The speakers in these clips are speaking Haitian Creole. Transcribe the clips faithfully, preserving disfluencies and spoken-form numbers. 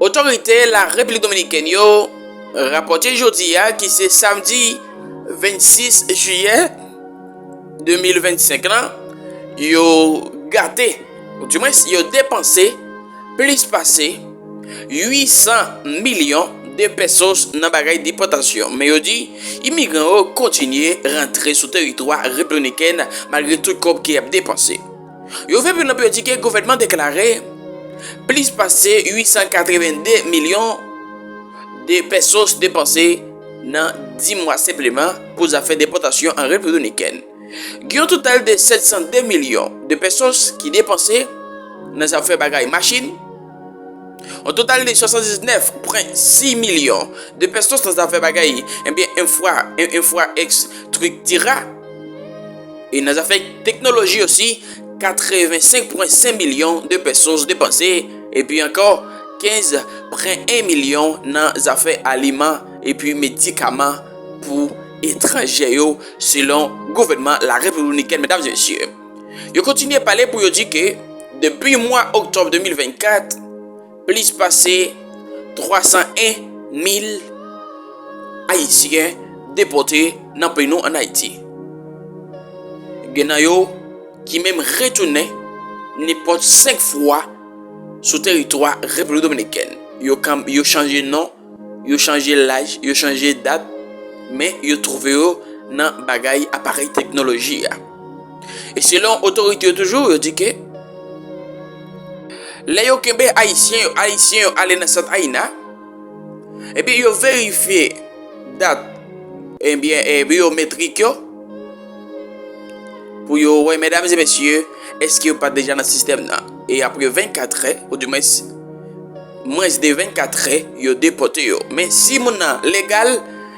Otorite la Repiblik Dominikèn yo rapòte jodi a, ki se samdi vennsis jiyè de mil vennsenk lan, yo gate, oudimwens yo depanse plis pase uit san milyon de pesos nan bagay depòtasyon. Men yo di, imigran yo kontinye rantre sou teritwa Repiblik Dominikèn malgre tout kòb ke y ap depanse. Yo fè pi lwen pou yo di ke gouvènman deklare plis pase uit san katreven de milyon de pesos depanse nan dis mwa senpleman pou zafè depòtasyon an Repiblik Dominikèn. Gen yon total de sèt san de milyon de pesos ki depanse nan zafè bagay machin, yon total de swasanndiznèf pwen sis milyon de pesos nan zafè bagay, ebyen, enfra, en-, enfraestriktira. E nan zafè teknoloji osi, katrevensenk pwen senk milyon de pesos depanse, epi ankò kenz pwen en milyon nan zafè aliman epi medikaman pou etranje yo, selon gouvènman la Repiblik Dominikèn, medam e mesye. Yo kontinye pale pou yo di ke depi mwa oktòb de mil vennkat, plis pase twa san en mil Ayisyen depòte nan peyi nou ann Ayiti. Gen nan yo ki menm retounen nenpòt senk fwa sou teritwa Repiblik Dominikèn. Yo kan-, yo chanje non, yo chanje laj, yo chanje dat, men yo twouve yo nan bagay aparèy teknoloji a. E selon otorite yo toujou, yo di ke lè yo kenbe Ayisyen yo, Ayisyen yo ale nan sant AINA, epi yo verifye dat, ebyen, e, biyometrik yo, pou yo wè, medam e mesye, èske yo pa deja nan sistèm nan. E apre vennkat è, oudimwens, mwens de vennkat è, yo depòte yo. Men si moun nan legal,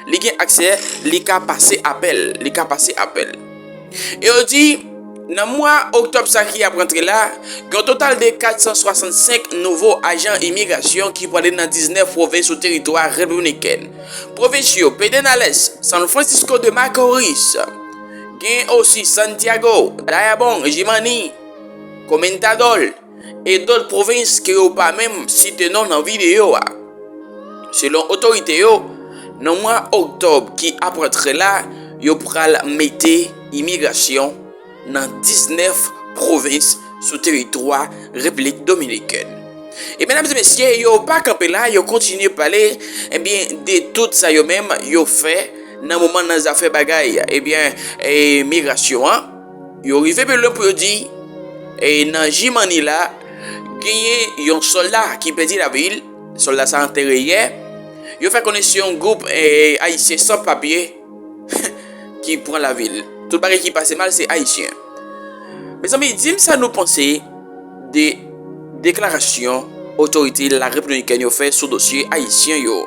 li gen aksè, li ka pase apèl, li ka pase apèl. E yo di, nan mwa oktòb sa ki ap rantre la, gen yon total de kat san swasannsenk nouvo ajan imigrasyon ki prale nan diznèf pwovens sou teritwa Repiblik Dominikèn. Pwovens yo, Pedernales, San Francisco de Macorís, gen osi Santiago, Dajabón, Jimaní, Comendador, e dòt pwovens ke yo pa menm site non nan videyo a. Selon otorite yo, nan mwa oktòb ki ap rantre la, yo pral mete imigrasyon nan diznèf pwovens sou teritwa Repiblik Dominikèn. E medam e mesye, yo pa kanpe la, yo kontinye pale, ebyen, de tout sa yo menm yo fè nan moman nan zafè bagay, ebyen, e, migrasyon an. Yo rive pi lwen pou yo di, e, nan Jimaní la, genyen yon sòlda ki pèdi lavi l, sòlda sa antere yè. Yo fè konnen se yon gwoup, e, Ayisyen san papye ki pran lavi l. Tout bagay ki pase mal, se Ayisyen. Mezanmi, di m sa nou panse de deklarasyon otorite la Repiblik Dominikèn yo fè sou dosye Ayisyen yo.